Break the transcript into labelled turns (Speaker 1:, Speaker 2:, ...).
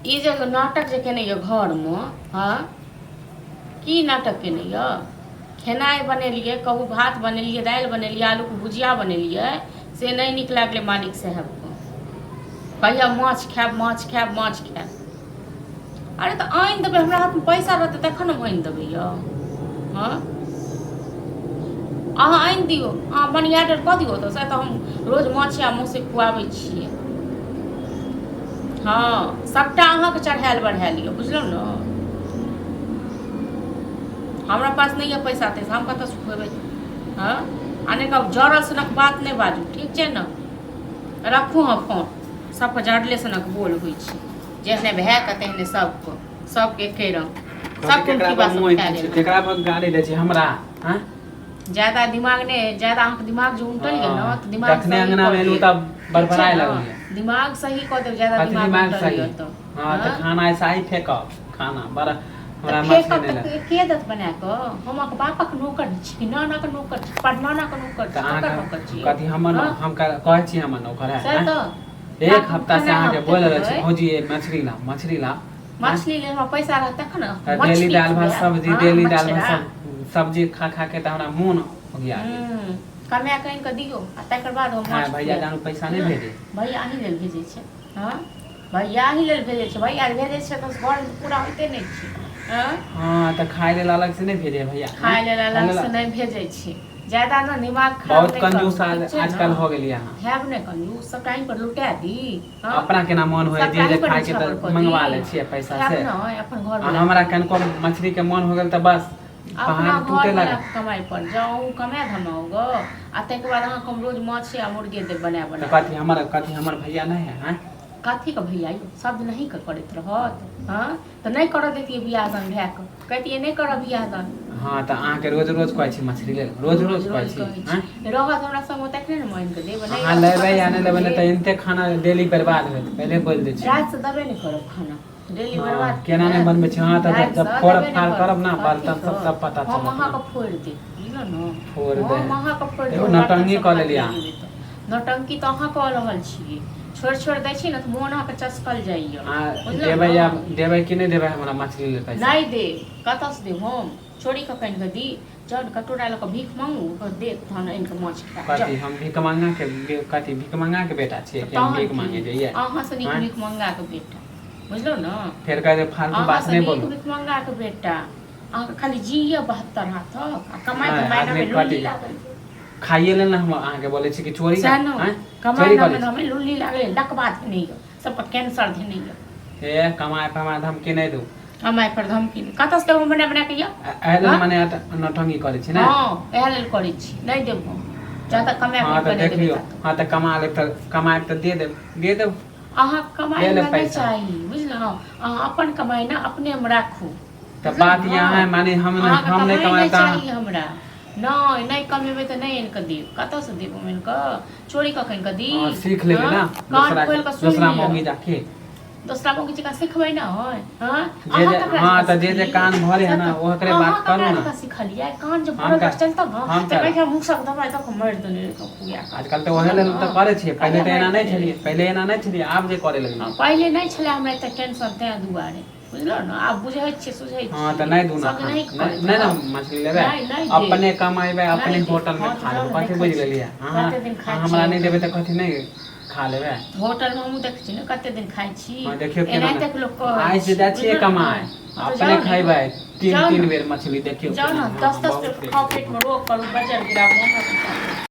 Speaker 1: ई जे नाटक जे केने यऽ घरमे, हँ, की नाटक केने यऽ? खेनाइ बनेलियै, कहू, भात बनेलियै, दालि बनेलियै, आलूके भुजिया बनेलियै, से नहि नीक लागलै मालिक साहेबके। कहिया माछ खायब, माछ खायब, माछ खायब। अरे तऽ आनि देबै, हमरा हाथमे पैसा रहतै तखन हम आनि देबै यौ। हँ, अहाँ आनि दियौ, अहाँ मनी ऑर्डर कऽ दियौ तऽ से तऽ हम रोज माछे आ मौसे खुआबै छियै। हँ, सभटा अहाँके चढ़ायल बढ़ायल यऽ, बुझलहुँ ने? हमरा पास नहि यऽ पैसा तैसा, हम कतऽसँ खुएबै? हँ, आ नहि कहब, जरल सनक बात नहि बाजू, ठीक छै ने? राखू अहाँ फोन। सबके जरले सनक बोल होइ छै, जेहने भायके तेहने सबके, सबके एके रंग। सब
Speaker 2: केकरा
Speaker 1: कुमकी
Speaker 2: पर
Speaker 1: सब
Speaker 2: मोहि
Speaker 1: खा
Speaker 2: छै?
Speaker 1: गेल।
Speaker 2: केकरा पर गाली दै छै हमरा? हँ,
Speaker 1: ज्यादा दिमाग नहि, ज्यादा अहाँके दिमाग जो उलटल गेल ने तऽ दिमाग
Speaker 2: जखने
Speaker 1: सही
Speaker 2: अंगना
Speaker 1: कऽ
Speaker 2: मे एलहुँ
Speaker 1: देब।
Speaker 2: तब
Speaker 1: ठीक छै
Speaker 2: बड़बड़ाय
Speaker 1: ने?
Speaker 2: लगलियै।
Speaker 1: दिमाग सही कऽ देब, ज्यादा
Speaker 2: कथी
Speaker 1: दिमाग
Speaker 2: दिमाग
Speaker 1: उलटल
Speaker 2: सही?
Speaker 1: यऽ तऽ।
Speaker 2: हँ, तऽ
Speaker 1: हँ?
Speaker 2: खाना ऐसा ही फेकब खाना बड़ा
Speaker 1: तऽ
Speaker 2: हमरा मछली
Speaker 1: फेकब
Speaker 2: नहि
Speaker 1: तऽ
Speaker 2: लग
Speaker 1: के देत बना कऽ? हम अहाँके बापक नौकर छी, नानाके नौकर छी, परनानाके नौकर
Speaker 2: तऽ
Speaker 1: छी, ककर
Speaker 2: अहाँके
Speaker 1: नौकर छी?
Speaker 2: कथी हमर
Speaker 1: हँ?
Speaker 2: हम कहै छी हमर नौकर है?
Speaker 1: सएह
Speaker 2: आँय?
Speaker 1: तऽ
Speaker 2: एक
Speaker 1: रातिमे
Speaker 2: हफ्ता से
Speaker 1: खेनाइ
Speaker 2: अहाँके
Speaker 1: हम
Speaker 2: बोल रहल छी,
Speaker 1: फेकबै।
Speaker 2: भौजी ये मछली ला, मछली ला।
Speaker 1: मछली लेल हमरा पैसा रहत तखन ने
Speaker 2: तऽ डेली
Speaker 1: मछली
Speaker 2: दालि भात
Speaker 1: खुआएब।
Speaker 2: सब्जी,
Speaker 1: हँ,
Speaker 2: डेली दालि भात
Speaker 1: मछरा
Speaker 2: सब्जी खा खा के तऽ हमरा मोन ओगिया गेल।
Speaker 1: कमाए कऽ आनि कऽ दियौ आ तकर बाद हम
Speaker 2: हँ
Speaker 1: माछ
Speaker 2: भैया
Speaker 1: खुआएब।
Speaker 2: जानू पैसा नहि
Speaker 1: बुझलहुँ?
Speaker 2: भेजे।
Speaker 1: भैया अहीं लेल भेजै छै। हँ, भैया अहीं लेल भेजै छै। भैया भेजै छै तऽ घरमे पूरा होइते नहि छै। हँ।
Speaker 2: हँ, तऽ खाय लेल अलग से नहि भेजे भैया?
Speaker 1: खाय लेल
Speaker 2: खाय
Speaker 1: अलग
Speaker 2: लेल
Speaker 1: से नहि भेजै छै। ज्यादा ने दिमाग खराब
Speaker 2: बहुत
Speaker 1: नहि करू,
Speaker 2: कंजूस
Speaker 1: ठीक छै ने?
Speaker 2: आजकल हो गेलियै अहाँ।
Speaker 1: हैब नहि कंजूस, सबटा अहीं पर लुटा दी? हँ?
Speaker 2: अपना केना मन होय
Speaker 1: सबटा
Speaker 2: जे जे
Speaker 1: अहीं पर
Speaker 2: खायके
Speaker 1: निछावर
Speaker 2: तऽ
Speaker 1: कऽ दी?
Speaker 2: मंगवा लै छियै पैसा
Speaker 1: खायब
Speaker 2: से।
Speaker 1: नहि अपन घर
Speaker 2: आ
Speaker 1: वाला
Speaker 2: हमरा
Speaker 1: के।
Speaker 2: कनिको मछली के मन हो गेल तऽ बस
Speaker 1: अपना
Speaker 2: पहाड़
Speaker 1: घर
Speaker 2: टूटे
Speaker 1: वाला
Speaker 2: लागल।
Speaker 1: के कमाइ पर जाउ, अहूँ कमाए धमाउ गऽ आ ताहिके बाद अहाँके हम रोज माछे आ मुर्गे देब बना
Speaker 2: तऽ
Speaker 1: बना।
Speaker 2: कथी हमर भैया नहि है? आँय?
Speaker 1: कथीके भैया यौ? सब दिन अहीँके करैत रहत? हँ, तऽ नहि करऽ दैतियै बियाह दान भायके, कहितियै नहि करऽ बियाह दान।
Speaker 2: हँ, तऽ अहाँके रोज रोज कहै छी मछली लेल, रोज रोज कहै छी।
Speaker 1: कहै
Speaker 2: आँय?
Speaker 1: छी। रहत हमरा संगमे तखने ने मानि कऽ देब, नहि
Speaker 2: अहाँ
Speaker 1: रहत तऽ
Speaker 2: लेबै या
Speaker 1: कतऽसँ
Speaker 2: नहि लेबै, नहि
Speaker 1: देब?
Speaker 2: तऽ एनते खाना डेली बर्बाद होयत, पहिले बोलि दै छी।
Speaker 1: रातिसँ देबे नहि करब खाना, डेली बर्बाद।
Speaker 2: केना नहि बनबै छी? हँ, तऽ जब फोड़ फाड़ करब ने बर्तन सब तब पता
Speaker 1: हम
Speaker 2: चलत।
Speaker 1: अहाँके फोड़ि देब, बुझलहुँ ने?
Speaker 2: फोड़ि दे।
Speaker 1: हम अहाँके फोड़ि
Speaker 2: एगो
Speaker 1: देब।
Speaker 2: नौटंकी
Speaker 1: बर्तन सब
Speaker 2: कऽ लेलियै
Speaker 1: खाली
Speaker 2: अहाँ।
Speaker 1: जेबै तऽ नौटंकी तऽ अहाँ कऽ रहल छियै। छोड़ि छोड़ि दै छी ने तऽ मोन अहाँके चसकल जाइए।
Speaker 2: अहाँ
Speaker 1: बुझलहुँ
Speaker 2: देबै
Speaker 1: ने?
Speaker 2: या देबै कि नहि देबै हमरा मछली लेल पैसा?
Speaker 1: नहि देब। कतऽसँ देब हम? चोरी कऽ कऽ आनि कऽ दी? जाउ ने कटोरा लऽ कऽ भीख मांगू, ओकर देत तहन आनि कऽ माछ खायब। जाउ।
Speaker 2: कथी हम भीख मांगा के, कथी भीख मांगा के बेटा छियै
Speaker 1: तऽ
Speaker 2: कि हम
Speaker 1: तहन
Speaker 2: भीख मांगे
Speaker 1: की?
Speaker 2: जइयै?
Speaker 1: अहाँसँ नीक
Speaker 2: आँय?
Speaker 1: भीख मंगाके बेटा, बुझलहुँ ने?
Speaker 2: फेर कहै छै फालतू बात
Speaker 1: अहाँसँ
Speaker 2: नहि
Speaker 1: नीक
Speaker 2: बोलू।
Speaker 1: भीख मंगाके बेटा। अहाँके खाली जी यऽ 72 हाथक आ कमाइ
Speaker 2: नहि,
Speaker 1: धमाइ
Speaker 2: आदमी
Speaker 1: नामे लुल्ली
Speaker 2: कथी
Speaker 1: लागल यऽ।
Speaker 2: खाइए लेल ने हम अहाँके बोलै छी कि चोरी
Speaker 1: सएह ने।
Speaker 2: आँय?
Speaker 1: कमाइ
Speaker 2: चोरी
Speaker 1: नामे
Speaker 2: करै छी?
Speaker 1: नामे लुल्ली लागल, लकबा धेने यऽ, सबके कैंसर धेने यऽ।
Speaker 2: हे, कमाइ फमाइ धमकी नहि दू।
Speaker 1: कमाइ पर धमकी नहि। कतऽसँ देब हम बना बना कऽ यऽ?
Speaker 2: एहि लेल
Speaker 1: हँ?
Speaker 2: मने नौटंकी करै छी ने?
Speaker 1: हँ, इएह लेल करै छी। नहि देब हम, जा तक कमाए
Speaker 2: हँ,
Speaker 1: कऽ
Speaker 2: तऽ
Speaker 1: नहि
Speaker 2: देख
Speaker 1: देबै
Speaker 2: लियौ।
Speaker 1: ता तक।
Speaker 2: हँ, तऽ कमा लेब तऽ कमाएब तऽ दे देब, दे देब।
Speaker 1: अहाँके कमाइ
Speaker 2: ले लेब
Speaker 1: हमरा नहि
Speaker 2: पैसा।
Speaker 1: चाही, बुझलहुँ? अहाँ अपन कमाइ ने अपनेमे राखू।
Speaker 2: तऽ
Speaker 1: बुझलहुँ
Speaker 2: बात
Speaker 1: ने?
Speaker 2: यहाँ है माने हम नहि
Speaker 1: अहाँके
Speaker 2: हम नहि
Speaker 1: कमाइ नहि
Speaker 2: कमाएब तऽ अहाँ
Speaker 1: चाही हमरा। नहि, नहि कमेबै तऽ नहि आनि कऽ देब। कतऽसँ देब हम आनि कऽ? चोरी कऽ कऽ आनि कऽ दी?
Speaker 2: हँ, सीख लेबै
Speaker 1: हँ,
Speaker 2: ने
Speaker 1: कान
Speaker 2: दोसरा
Speaker 1: खोलि कऽ सुनि
Speaker 2: दोसरा
Speaker 1: लिअ।
Speaker 2: मौगी जाके
Speaker 1: दोसरा मौगी जकाँ सिखबै ने हँ?
Speaker 2: जे
Speaker 1: अहाँ
Speaker 2: जे
Speaker 1: ककरा
Speaker 2: हँ
Speaker 1: जकाँ
Speaker 2: तऽ जे जे
Speaker 1: सिखलियै?
Speaker 2: कान भरे है
Speaker 1: से
Speaker 2: ने
Speaker 1: तऽ
Speaker 2: ओकरे
Speaker 1: अहाँ
Speaker 2: बात करू
Speaker 1: ककरा
Speaker 2: ने।
Speaker 1: जकाँ सिखलियै? कान जे
Speaker 2: हम
Speaker 1: भरल
Speaker 2: का
Speaker 1: चलतौ ने
Speaker 2: हम
Speaker 1: तऽ
Speaker 2: का
Speaker 1: कहिया मुसक दबाइ दऽ कऽ मारि देने रहितौ खुआ कऽ।
Speaker 2: आजकल तऽ ओहे
Speaker 1: बुझलहुँ
Speaker 2: लेल
Speaker 1: ने?
Speaker 2: तऽ करै छियै। पहिले
Speaker 1: कहिया
Speaker 2: तऽ
Speaker 1: मारि
Speaker 2: एना नहि
Speaker 1: देने
Speaker 2: छलियै।
Speaker 1: रहितहुँ।
Speaker 2: पहिले एना नहि छलियै, आब जे करे
Speaker 1: हँ,
Speaker 2: लगलियै।
Speaker 1: पहिले नहि छलै हमरा एते टेंशन, ताहि दुआरे, बुझलहुँ ने? आब बुझै छियै, सुझै
Speaker 2: हँ, तऽ
Speaker 1: छियै।
Speaker 2: नहि दू ने
Speaker 1: सब
Speaker 2: खाना।
Speaker 1: नहि
Speaker 2: नहि
Speaker 1: करैत
Speaker 2: नहि ने
Speaker 1: रहब।
Speaker 2: मछली लेबै।
Speaker 1: नहि, नहि देब।
Speaker 2: अपने कमेबै,
Speaker 1: नहि
Speaker 2: अपने
Speaker 1: देब।
Speaker 2: होटल मे
Speaker 1: हँ, तऽ
Speaker 2: खा
Speaker 1: जाउ
Speaker 2: लेबै।
Speaker 1: ने,
Speaker 2: कथी
Speaker 1: देखै
Speaker 2: बुझि
Speaker 1: छी
Speaker 2: गेलियै अहाँ?
Speaker 1: कते दिन खाइ
Speaker 2: अहाँ
Speaker 1: छियै
Speaker 2: हमरा नहि देबै
Speaker 1: होटलमे।
Speaker 2: तऽ कथी नहि खा लेबै?
Speaker 1: होटलमे हमहूँ देखै छी ने कते दिन खाइ छी।
Speaker 2: हँ, देखियौ केना
Speaker 1: एनाहिते
Speaker 2: नहि
Speaker 1: लोक कहै
Speaker 2: आइ से
Speaker 1: छै,
Speaker 2: जाइ छियै
Speaker 1: बुझलहुँ ने?
Speaker 2: कमाय।
Speaker 1: हँ, तऽ
Speaker 2: अपने
Speaker 1: जाउ ने यौ,
Speaker 2: खयबै तीन
Speaker 1: जाउ
Speaker 2: तीन
Speaker 1: ने,
Speaker 2: बेर मछली, देखियौ
Speaker 1: जाउ
Speaker 2: केना।
Speaker 1: ने।
Speaker 2: हँ,
Speaker 1: 10 10
Speaker 2: बहुत
Speaker 1: बेर
Speaker 2: देख
Speaker 1: खाउ,
Speaker 2: लेलियै।
Speaker 1: पेटमे रोग करू, बजर गिराबू, हमरा की चाही?